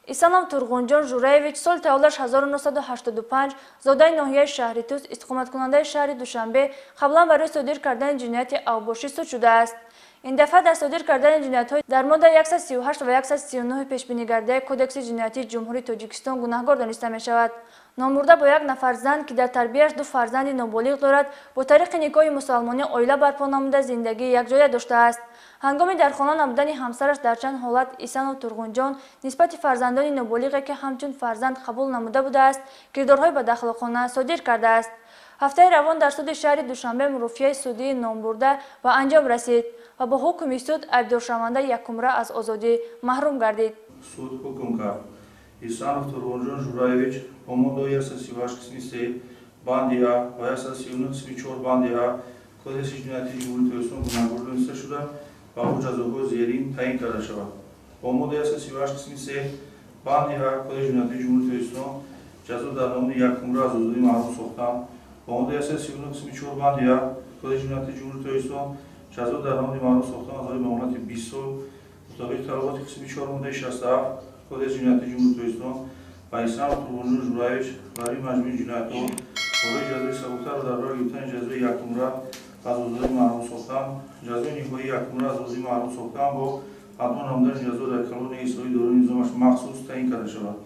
Исанов Турғунҷон Жураевич соли таваллудаш 1985, зодаи ноҳияи шаҳри Тӯс, истиқоматкунандаи шаҳри Душанбе, қаблан барои содир кардани ҷинояти авбошӣ суд шудааст. Ин дафъа дар содир кардани ҷиноятҳои дар моддаи 138 ва 139 пешбинигардаи Кодекси ҷиноятии Ҷумҳурии Тоҷикистон гунаҳгор дониста мешавад. Номбурда бо як нафар зан, ки дар тарбияш ду фарзанди ноболиғ дорад, бо тариқи никоҳи мусалмонӣ оила барпо намуда, зиндагии якҷоя доштааст. Ҳангоми дар хона набудани ҳамсараш дар чанд ҳолат Исанов Турғунҷон нисбати фарзандони ноболиғе, ки ҳамчун фарзанд қабул намуда будааст, кирдорҳои бадахлоқона содир кардааст. Ҳафтаи равон дар суди шаҳри Душанбе мурофиаи судии номбурда ба анҷом расид ва бо ҳукми суд айбдоршаванда якумра аз озодӣ маҳрум гардид. Суд ҳукм кард: Исанов Турғунҷон Жураевич бо моддаи 138 қисми 3 банди А ва 139 қисми 4 банди А Кодекси ҷиноятии Ҷумҳурии Тоҷикистон гунаҳгор дониста шуда, ба ӯ ҷазоҳои зерин таъин карда шавад. Бо моддаи 138 қисми 3 банди А Кодекси ҷиноятии Ҷумҳурии Тоҷикистон ҷазо дар намуди якумра аз озодӣ маҳрум сохтан, бо моддаи 139 қисми 4 банди А Кодекси ҷиноятии Ҷумҳурии Тоҷикистон ҷазо дар намуди маҳрум сохтан аз озодӣ ба муҳлати 20 сол, мутобиқи талаботи қисми 4 моддаи 67 Кодекси ҷиноятии Ҷумҳурии Тоҷикистон ба Исанов Турғунҷон Жураевич барои маҷмӯи ҷиноятҳо барои ҷазои сабуктарро дар бар гирифтани ҷазои якумра аз озодӣ маҳрум сохтан, ҷазои ниҳоии якумра аз озодӣ маҳрум сохтан бо адо намудани ҷазо дар колонияи ислоҳии дорои низомаш махсус таъин карда шавад.